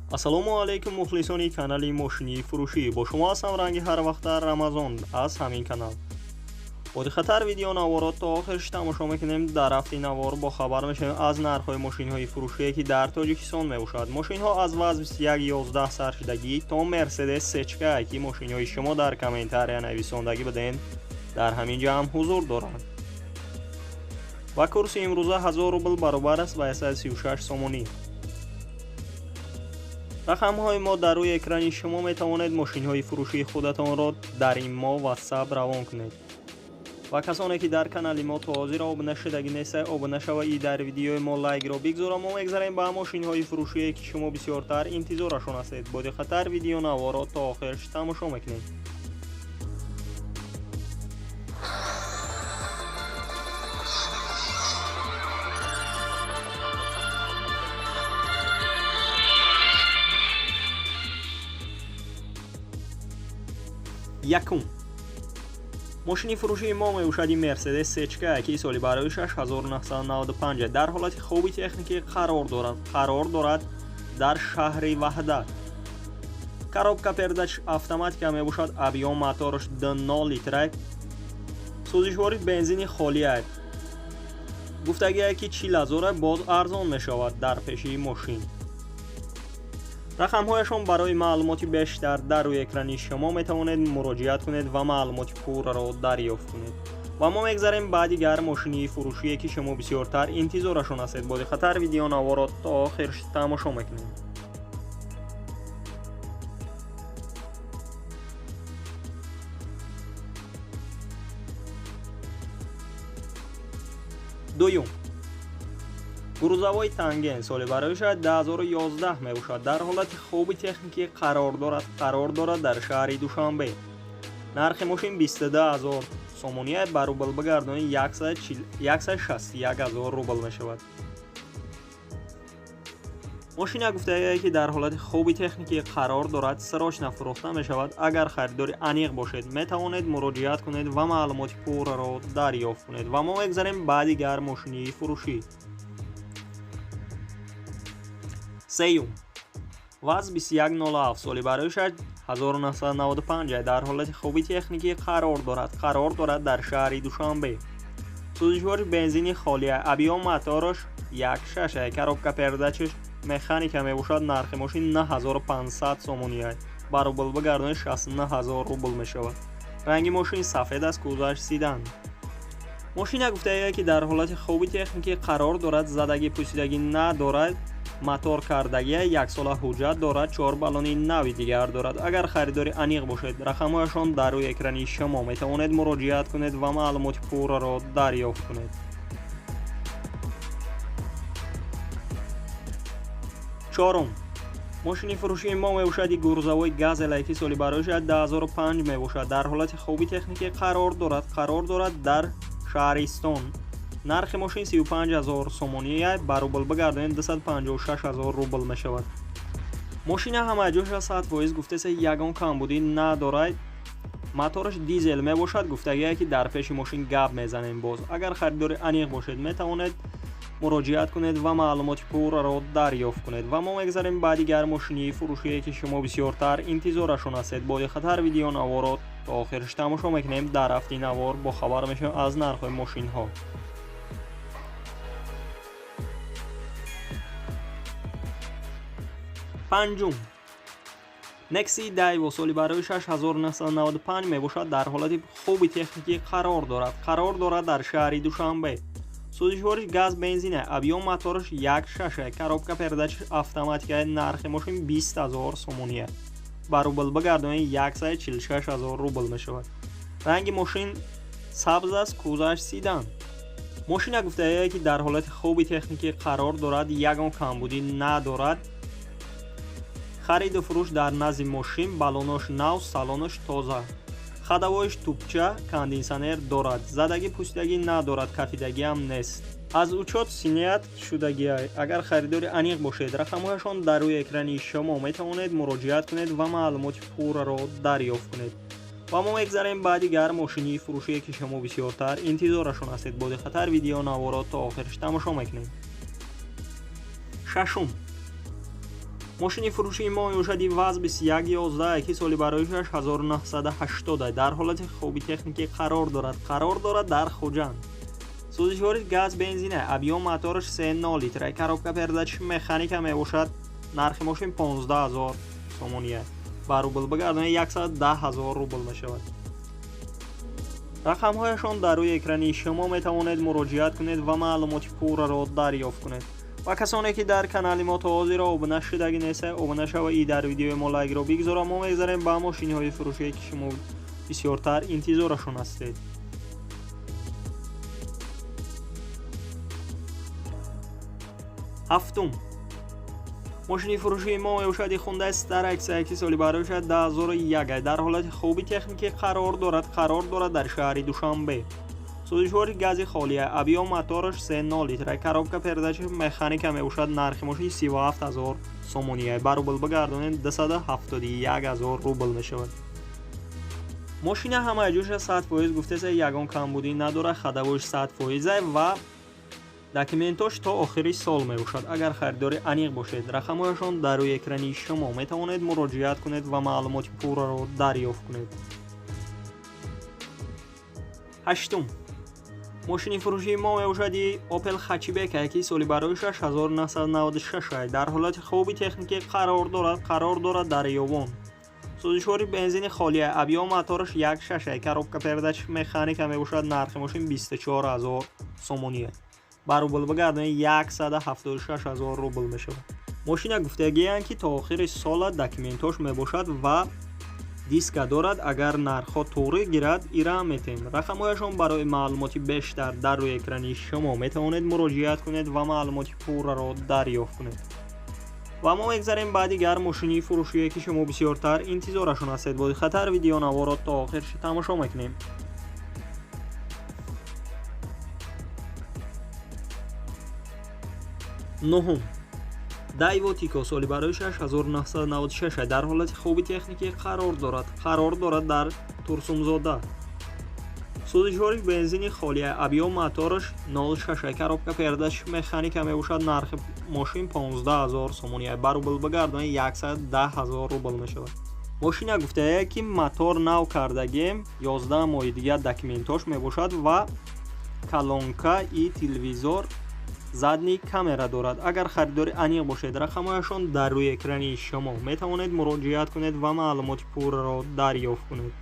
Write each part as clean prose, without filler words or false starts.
Ассалому алайкум мухлисони канали мошинии фурӯшӣ. Бо шумо ҳастам ранги ҳар вақта Рамазон аз ҳамин канал. Бо диққаттар видеонаворро то охирш тамошо мекунем. Дар рафти навор бохабар мешавем аз нархҳои мошинҳои фурӯшие, ки дар Тоҷикистон мебошад. Мошинҳо аз ВАЗ 2111 саршидагӣ то Мерседес Сечка, ки мошинҳои шумо дар комментария нависондагӣ буден, дар ҳамин ҷо ҳам ҳузур доранд. Ва курси имрӯза 1000 рубл баробар аст ба 136 сомонӣ. Рақамҳои мо дар рӯи экрани шумо, метавонед мошинҳои фурӯшии худатонро дар ин мо WhatsApp равон кунед. Ва касоне ки дар канали мо то ҳозир обуна шудагӣ нестед, обуна шава и дар видеои мо лайкро бигзора. Мо мегзарем ба мошинҳои фурӯшие, ки шумо бисёртар интизорашон ҳастед. Бо диққаттар видеонаворро то охирш тамошо мекунед. Якум. Мошини фурӯшии мо мебошади Мерседес Сечка, ки соли барои 6995 дар ҳолати хуби техникӣ қарор дорад. Қарор дорад дар шаҳри Ваҳдат. Коробка передач автоматика мебошад, объём мотораш 2.0 литра. Сӯзишвори бензини холия. Гуфтагие ки 40 000 боз арзон мешавад дар пеши мошин. Рақамҳояшон барои маълумоти бештар дар рӯи экрани шумо, метавонед муроҷиат кунед ва маълумоти пурраро дарёфт кунед. Ва мо мегзарем ба дигар мошинии фурӯшие, ки шумо бисёртар интизорашон ҳастед. Бо диққаттар видеонаворро то охирш тамошо мекунем. Дуюм. Грузовой Танген соли барои 2011 мебошад. Дар ҳолати хуби техникӣ қарор дорад. Қарор дорад дар шаҳри Душанбе. Нархи мошин 22 000 сомония, ба рубл бигардонӣ 161 000 рубл мешавад. Мошина гуфтагие, ки дар ҳолати хуби техникӣ қарор дорад, срочно фурӯхта мешавад. Агар харидори аниқ бошед, метавонед муроҷиат кунед ва маълумоти пурраро дарёфт кунед. Ва мо мегзарем ба дигар мошинии фурӯшӣ. Сеюм. ВАЗ 2107 соли барои 1995 дар ҳолати хуби техникӣ қарор дорад. Қарор дорад дар шаҳри Душанбе. Сӯзишвори бензини холия, объём мотораш 1.6, коробка передачаш механика мебошад. Нархи мошин 9500 сомония. Ба рубл бигардонӣ 69 000 рубл мешавад. Ранги мошин сафед аст, кузоваш седан. Мошина гуфтагие, ки дар ҳолати хуби техникӣ қарор дорад, задагӣ пӯсидагӣ надорад, мотор кардагия, яксола ҳуҷҷат дорад, чор баллони нави дигар дорад. Агар харидори аниқ бошед, рақамҳояшон дар рӯи экрани шумо, метавонед муроҷиат кунед ва маълумоти пурраро дарёфт кунед. Чорум. Мошини фурӯшии мо мебошади грузовой Газель, ки соли барои 2005 мебошад. Дар ҳолати хуби техникӣ қарор дорад. Қарор дорад дар шаҳристон. Нархи мошин 35 000 сомония, ба рубл бигардонем 256 000 рубл мешавад. Мошина ҳама ҷоша 100% гуфтеса, ягон камбудӣ надорад. Мотораш дизел мебошад. Гуфтагие, ки дар пеши мошин гап мезанем боз. Агар харидори аниқ бошед, метавонед муроҷиат кунед ва маълумоти пурраро дарёфт кунед. Ва мо мегзарем ба дигар мошинии фурӯшие, ки шумо бисёртар интизорашон ҳастед. Бо диққаттар видеонаворро то охирш тамошо мекунем. Дар рафти навор бохабар мешавем аз нархҳои мошинҳо. Панҷум. Некси Дайво соли барои 6995 мебошад. Дар ҳолати хуби техникӣ қарор дорад. Қарор дорад дар шаҳри Душанбе. Сӯзишвориш газ бензина, объём мотораш 1.6, коробка передач автоматика. Нархи мошин 20 000 сомония. Ба рубл бигардонӣ 146 000 рубл мешавад. Ранги мошин сабз аст, кузоваш седан. Мошина гуфтагие, ки дар ҳолати хуби техникӣ қарор дорад, ягон камбудӣ надорад. Хариду фурӯш дар назди мошин, баллонош нав, салонош тоза. Ходовоиш тупча, кондитсионер дорад. Задагӣ пӯсидагӣ надорад, кафидагиам нест. Аз учёт снят шудагия. Агар харидори аниқ бошед, рақамҳояшон дар рӯи экрани шумо, метавонед муроҷиат кунед ва маълумоти пурраро дарёфт кунед. Ва мо мегзарем ба дигар мошинии фурӯшие, ки шумо бисёртар интизорашон ҳастед. Бо диққаттар видеонаворро то охирш тамошо мекунем. Шашум. Мошини фурӯшии мо мебошад ВАЗ 2111, ки соли барои 1980 дар ҳолати хуби техникӣ қарор дорад. Қарор дорад дар Хуҷанд. Сӯзишвориш газ бензина, объём мотораш 3,0 литр, коробка передач механика мебошад. Нархи мошин 15 000 сомония. Ба рубл бигардонед 110 000 рубл мешавад. Рақамҳояшон дар рӯи экрани шумо, метавонед муроҷиат кунед ва маълумоти пурраро дарёфт кунед. Ва касоне ки дар канали мо то ҳозир обуна шудагӣ нестед, обуна шава и дар видеои мо лайкро бигзора. Мо мегзарем ба мошинҳои фурӯшие, ки шумо бисёртар интизорашон ҳастед. Ҳафтум мошини фурӯшии мо мебошад Hyundai Starex, ки соли барои 2001 дар ҳолати хуби техникӣ қарор дорад. Қарор дорад дар шаҳри Душанбе. Сӯзишвори гази холия, объём мотораш 3,0 литр, коробка передачи механика мебошад. Нархи мошин 37 000 сомония. Ба рубл бигардонед 271 000 рубл мешавад. Мошина ҳамаи ҷоша 100% гуфтеса, ягон камбудӣ надорад, ходовойш 100% ва документош то охири сол мебошад. Агар харидори аниқ бошед, рақамҳояшон дар рӯи экрани шумо, метавонед муроҷиат кунед ва маълумоти пурраро дарёфт кунед. Ҳаштум мошини фурӯшии мо мебошад Opel Hatchback, ки соли барои 1996 дар ҳолати хуби техникӣ қарор дорад. Қарор дорад дар Ёвон. Сӯзишвори бензини холия, объём мотораш 1,6, коробка передач механика мебошад. Нархи мошин 24 000 сомония. Ба рубл бигардонед 176 000 рубл мешавад. Мошина гуфтагиянд, ки то охири сола документош мебошад ва диска дорад. Агар нархҳо туғрӣ гирад, ира метем. Рақамҳояшон барои маълумоти бештар дар рӯи экрани шумо, метавонед муроҷиат кунед ва маълумоти пурраро дарёфт кунед. Ва мо мегзарем ба дигар мошини фурӯшие, ки шумо бисёртар интизорашон ҳастед. Бо диққаттар видеонаворо то охирш тамошо мекунем. Нуҳум Daewoo Tico соли барои 1996 дар ҳолати хуби техникӣ қарор дорад. Қарор дорад дар Турсунзода. Сӯзишвориш бензини холия, объём мотораш 0,6, коробка передач механика мебошад. Нархи мошин 15 000 сомония. Ба рубл бигардонед 110 000 рубл мешавад. Мошина гуфтая, ки мотор нав кардагем, 11 моҳи дигар документош мебошад ва колонка и телевизор, задний камера дорад. Агар харидори аниқ бошед, рақамҳояшон дар рӯи экрани шумо, метавонед муроҷиат кунед ва маълумоти пурраро дарёфт кунед.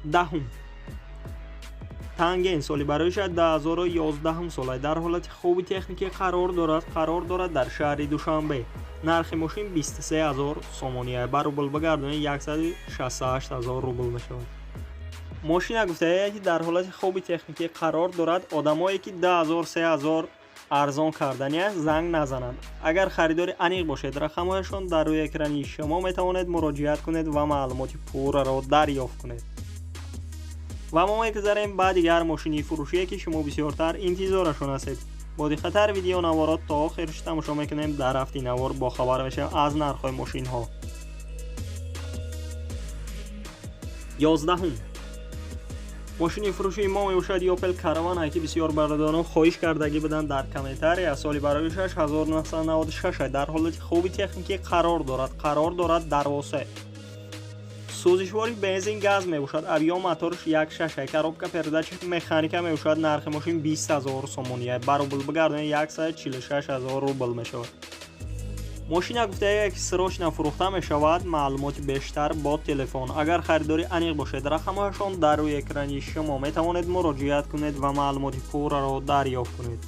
Даҳум Танген соли барои 2011 сола дар ҳолати хуби техникӣ қарор дорад. Қарор дорад дар шаҳри Душанбе. Нархи мошин 23 000 сомония. Ба рубл бигардонед 168 000 рубл мешавад. Мошина гуфтая, ки дар ҳолати хуби техникӣ қарор дорад. Одамое ки 2000 3000 арзон кардани аст, занг назананд. Агар харидори аниқ бошед, рақамҳояшон дар рӯи экрани шумо, метавонед муроҷиат кунед ва маълумоти пурраро дарёфт кунед. Ва мо мегузарем ба дигар мошини фурӯшие, ки шумо бисёртар интизорашон ҳастед. Бо диққаттар видеонаворо то охирш тамошо мекунем. Дар рафти навор бохабар мешавем аз нархҳои мошинҳо. 11-ум мошини фурӯшии мо мебошад Opel Caravana, ки бисёр бародарон хоҳиш кардагӣ буданд дар комментария. Соли барои 1996 дар ҳолати хуби техникӣ қарор дорад. Қарор дорад дар Восе. Сӯзишвори бензин газ мебошад, объём мотораш 1,6, коробка передач механика мебошад. Нархи мошин 20 000 сомония. Ба рубл бигардонед 146 000 рубл мешавад. Мошина гуфтая, ки срочно фурӯхта мешавад. Маълумоти бештар бо телефон. Агар харидори аниқ бошед, рақамҳояшон дар рӯи экрани шумо, метавонед муроҷиат кунед ва маълумоти пурраро дарёфт кунед.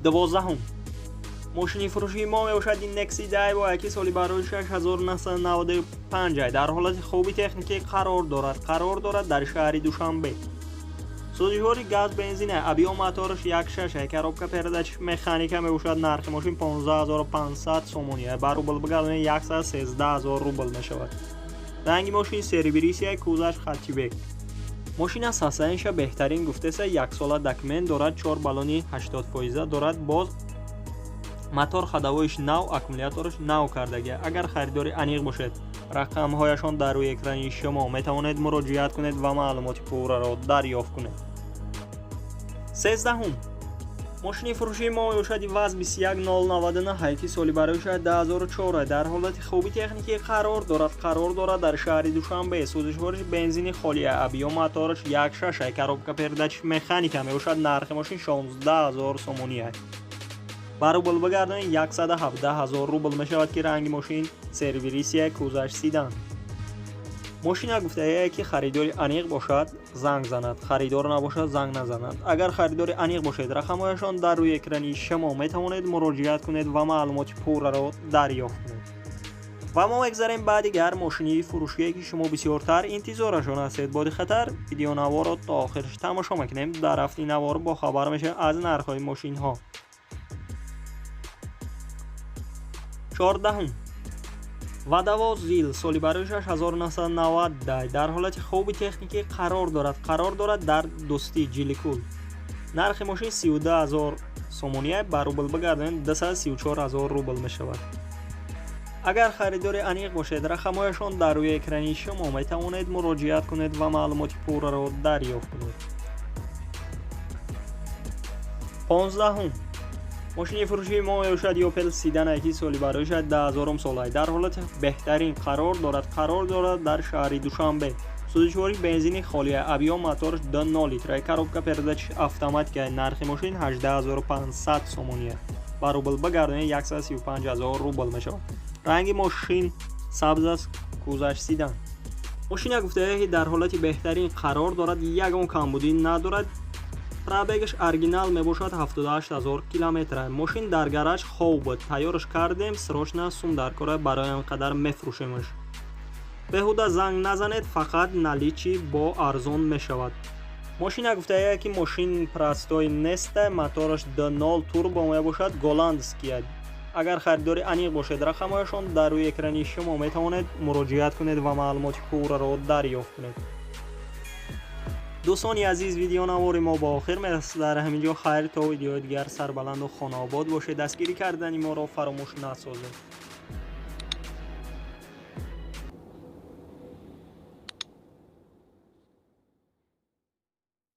12-ум мошини фурӯшии мо мебошад Nexi Daewoo, ки соли барои 1995 дар ҳолати хуби техникӣ қарор дорад. Қарор дорад дар шаҳри Душанбе. Сӯзишвори газ бензина, объём мотораш 1,6, коробка передач механика мебошад. Нархи мошин 15500 сомония. Ба рубл бигардонед 113 000 рубл мешавад. Ранги мошин серебристый, кузоваш хэтчбек. Мошина состояниеша беҳтарин гуфтеса, яксола документ дорад, 4 баллони 80% дорад, боз мотор ходовойш нав, аккумулятораш нав кардагия. Агар харидори аниқ бошед, Рақамҳояшон дар рӯи экрани шумо, метавонед муроҷиат кунед ва маълумоти пурраро дарёфт кунед. Сездаҳум мошини фурӯшии мо мебошад ВАЗ 21099, ки соли барои 2004, дар ҳолати хуби техникӣ қарор дорад дар шаҳри Душанбе. Сӯзишвориш бензини холия, объём мотораш 1,6, коробка передач механика мебошад. Нархи мошин 16 000 сомонӣ, ба рубл бигардонед, 117 000 рубл мешавад, ки ранги мошин сервисия, кузаш седан. Мошина гуфтае, ки харидори аниқ бошад, занг занад, харидор набошад, занг назанад. Агар харидори аниқ бошед, рақамҳояшон дар рӯи экрани шумо, метавонед муроҷиат кунед ва маълумоти пурраро дарёфт кунед. Ва мо мегзарем ба дигар мошини фурӯшие, ки шумо бисёртар интизорашон ҳастед. Бо диққаттар видеонаворро то охирш тамошо мекунем. Дар рафти навор бохабар мешавем аз нархҳои мошинҳо. Чордаҳум Водовоз ЗИЛ, соли барои 1990, дар ҳолати хуби техникӣ қарор дорад дар Дӯстӣ, Ҷиликул. Нархи мошин 32 000 сомония, ба рубл бигардонед, 234 000 рубл мешавад. Агар харидори аниқ бошед, рақамҳояшон дар рӯи экрани шумо, метавонед муроҷиат кунед ва маълумоти пурраро дарёфт кунед. Понздаҳум мошини фурӯшии мо мебошад Опел седан, ки соли барои 2000 сола, дар ҳолати беҳтарин қарор дорад дар шаҳри Душанбе. Сӯзишворӣ бензини холия, объём мотораш 2,0 литра, коробка передач автоматика. Нархи мошин 18 500 сомония, ба рубл бигардонед, 135 000 рубл мешавад. Ранги мошин сабз аст, кузаш седан. Мошина гуфтае, ки дар ҳолати беҳтарин қарор дорад, ягон камбудӣ надорад. Пробегаш оригинал мебошад, 78 000 километр. Мошин дар гараж хов буд, тайёраш кардем. Срочно сум дар кора, барои он қадар мефурӯшемаш. Беҳуда занг назанед, фақат наличный бо арзон мешавад. Мошина гуфтае, ки мошин простой неста, мотораш 2.0 турбо мебошад, голландския. Агар харидори аниқ бошед, рақамҳояшон дар рӯи экрани шумо, метавонед муроҷиат кунед ва маълумоти пурраро дарёфт кунед. Дӯстони азиз, видеонавори мо ба охир мерасад дар ҳамин ҷо. Хайр, то видеои дигар, сарбаланду хонаобод бошед. Дастгирӣ кардани моро фаромӯш насозед.